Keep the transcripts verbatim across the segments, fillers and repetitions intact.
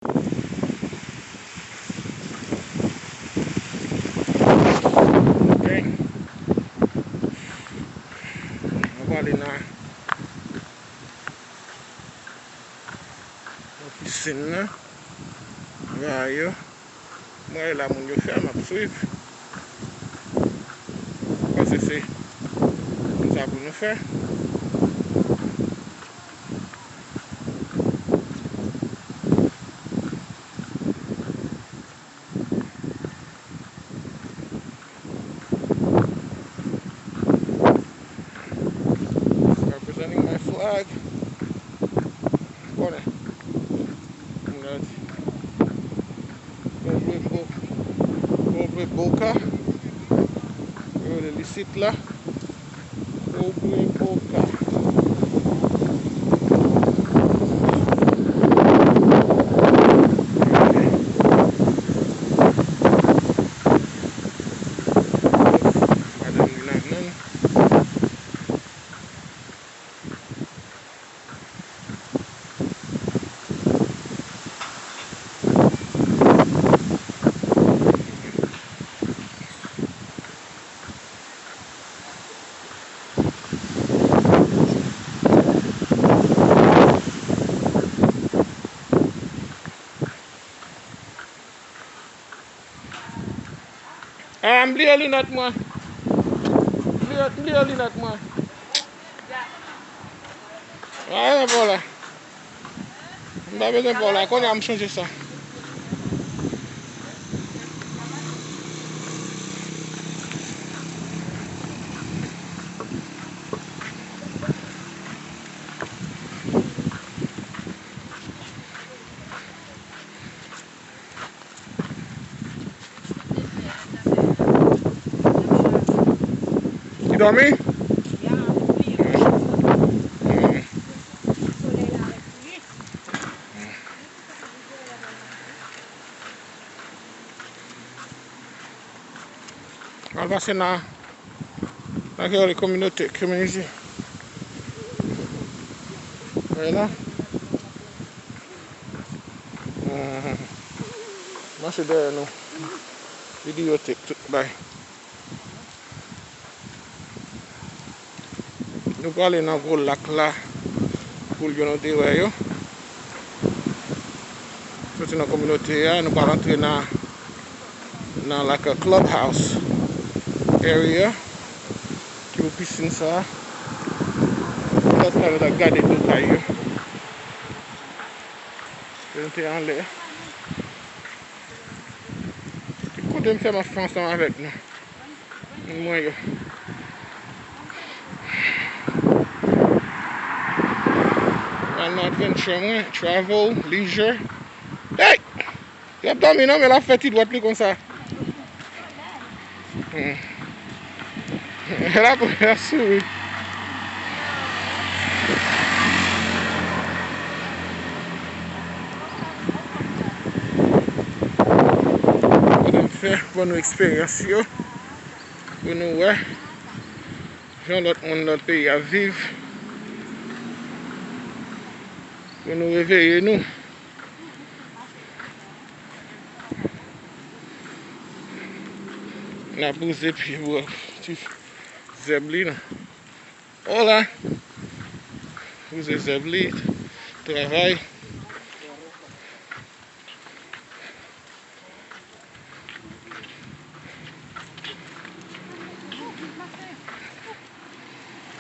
Ok. Nou prale nan, nan pisin nan. Bagay yo. Mwen la moun yo fè, m ap swiv. Paske se konsa pou nou fè. Representing my flag. Konnen. Pobre Bo-, Pobre Boca. Yo rele li sit la. Pobre Boca. Madanm li nan men. Ah, m bliye linèt mwen. M bliye, m bliye linèt mwen. Ah, pa w la. M pa bezwen pa w la. Kounye a m chanje sa. Li dòmi? Al pase nan, nan ki yo rele kominote, community. Wè la. Mhm. Mache dèyè nou. Videotèk, tout bay. Nou prale nan gwo lak la, poul yo nou te wè yo. Soti nan kominote a, nou pral antre nan, nan like a clubhouse area. Ki pou pisin sa. Lòt la, nou t ap gade do kay yo. Yo nou te anlè. Tout kote m fè, m ap fè ansanm avèk nou. Moun mwen yo. Al nan adventure mwen, travel, leisure. Hey! Y ap dòmi non, men l ap fè ti dwèt li konsa. Hmm. L ap, l ap souri. Kote m fè pou nou eksperyans yo, pou nou wè jan lòt moun lòt peyi ap viv, pou nou reveye nou. N ap bouze pye bò ti zèb li non. Hola! Bouze zèb li, travay.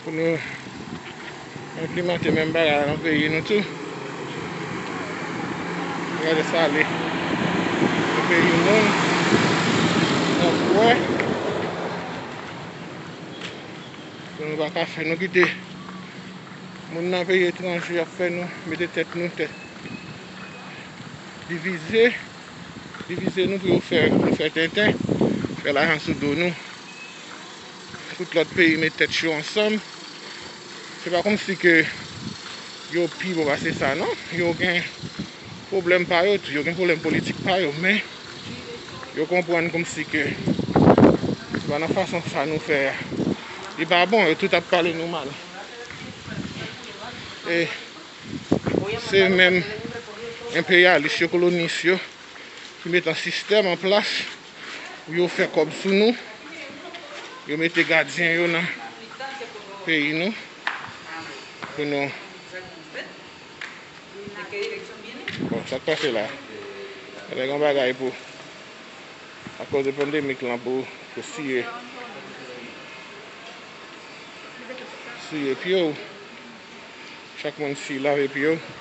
Pou nou enplimante menm bagay la nan peyi nou tou. Gade sa ale. Nan peyi moun, n ap wè. Pou nou pa ka fè, nou kite moun nan peyi etranje ap fè nou, mete tèt nou, tèt divize, divize nou pou yo fè, nou fè tenten, fè lajan sou do nou. Tout lòt peyi met tèt yo ansanm. Se pa kòmsi ke yo pi bon pase sa, non. Yo gen pwoblèm pa yo tou, yo gen pwoblèm politik pa yo, men yo konprann kòmsi ke se pa nan fason sa nou fè a. Li pa bon, yo tout ap pale nou mal. E se menm Enpeyalis yo, kolonis yo, ki mete an sistèm an plas pou yo fè kòb sou nou. Yo mete gadyen yo nan peyi nou pou nou. Bon, sa k pase la? Genlè gen bagay pou, akoz de pandemik lan, pou, pou siye, siye pye w. Chak moun siye, lave pye w.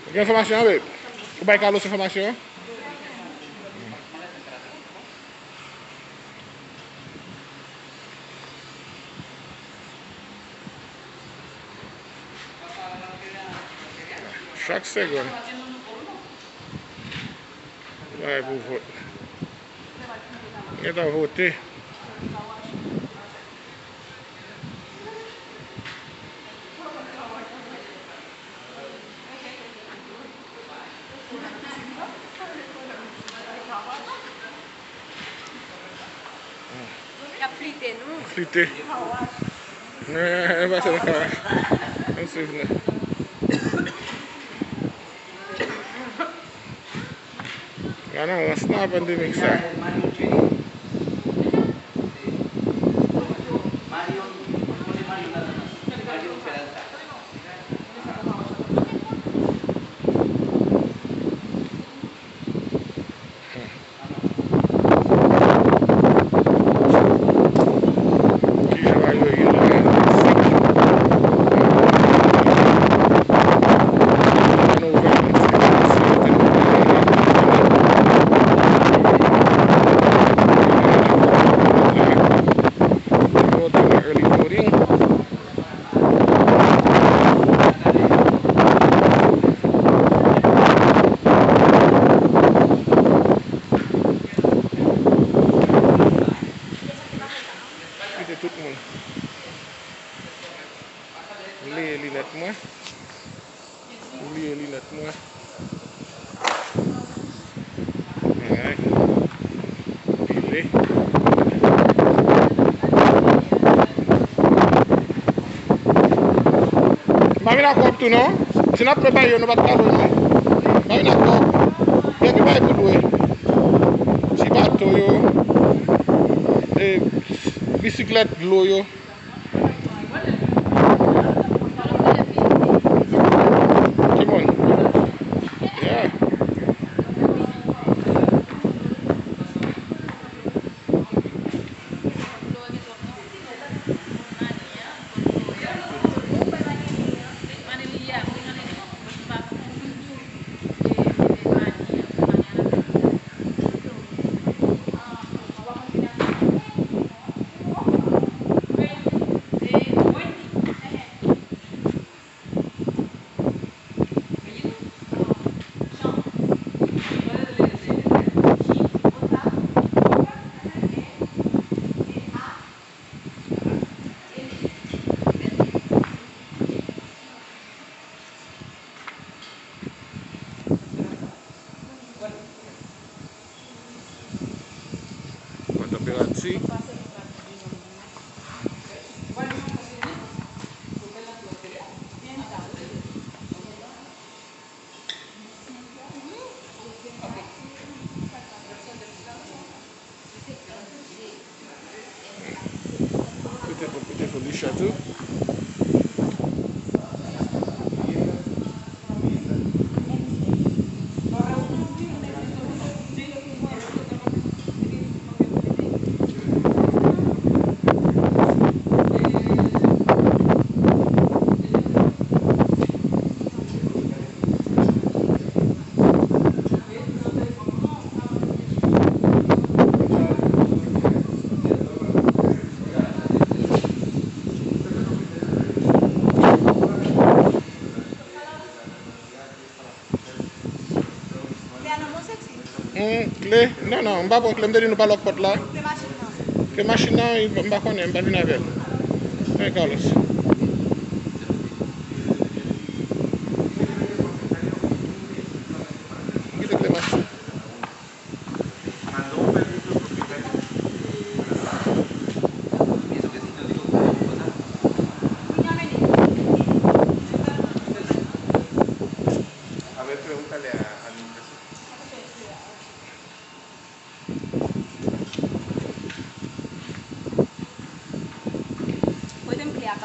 Ou gen enfòmasyon an, babe? Ou bay Carlos enfòmasyon an? Chak segonn. Bagay pou vòt. Gentan vote. Y ap flite nou. Flite. Men, men, men, pase nan kawach. Ann swiv nou. Gade nan rans nan pandemik sa. Kite tout moun. M bliye linèt mwen. M bliye linèt mwen. Alright. Pile. M pa vin ak kòb tou non. Si n ap pran bagay yo, nou pa t ka jwenn mwen. M pa vin ak kòb. Gen ki bagay pou lwe. Ti bato yo. E, bisiklèt dlo yo. Ki moun? Yeah. Bon tanperati. Pete pou, pete pou li chè tou. Hmm, kle? Non, non, m pa pran kle. M te di nou pa lòk pòt la. Kle machin nan, m pa konnen, m pa t vin avè l. Men Carlos.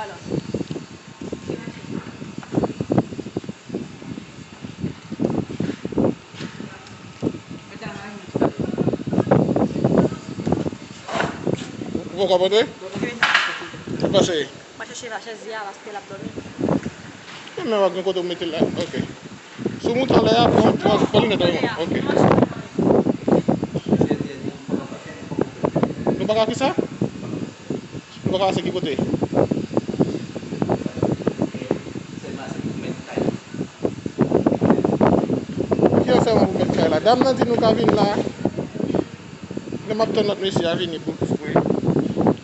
Alò. Ou poko ap antre? Ou pase? Mwen chèche la chèz li a paske l ap dòmi. Men w ap gen kote w mete l la. Ok. Si w moute anlè a, pran, pran, pran linèt ou. Ok. Nou pa ka ki sa? Nou pa ka pase ki kote? Ki sèlman pou mèt kay la? Dam nan di nou ka vin la. Men m ap tann lòt mesye a vini pou, pou,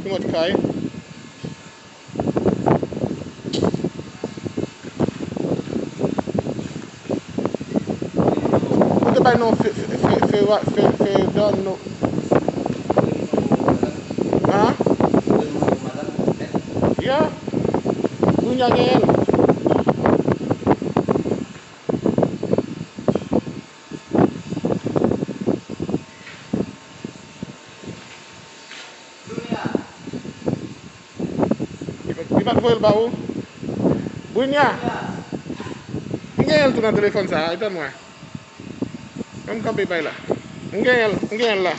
pou mèt kay. Ou te bay non fe, fe, fe, fe, fe, fe don non. An? Ya. Kounya genyen l. Li pa, li pa t voye l ba ou? Brinya! M genyen l tou nan telefòn sa a, etann mwen. Ann kanpe bay la. M genyen l, m genyen l la.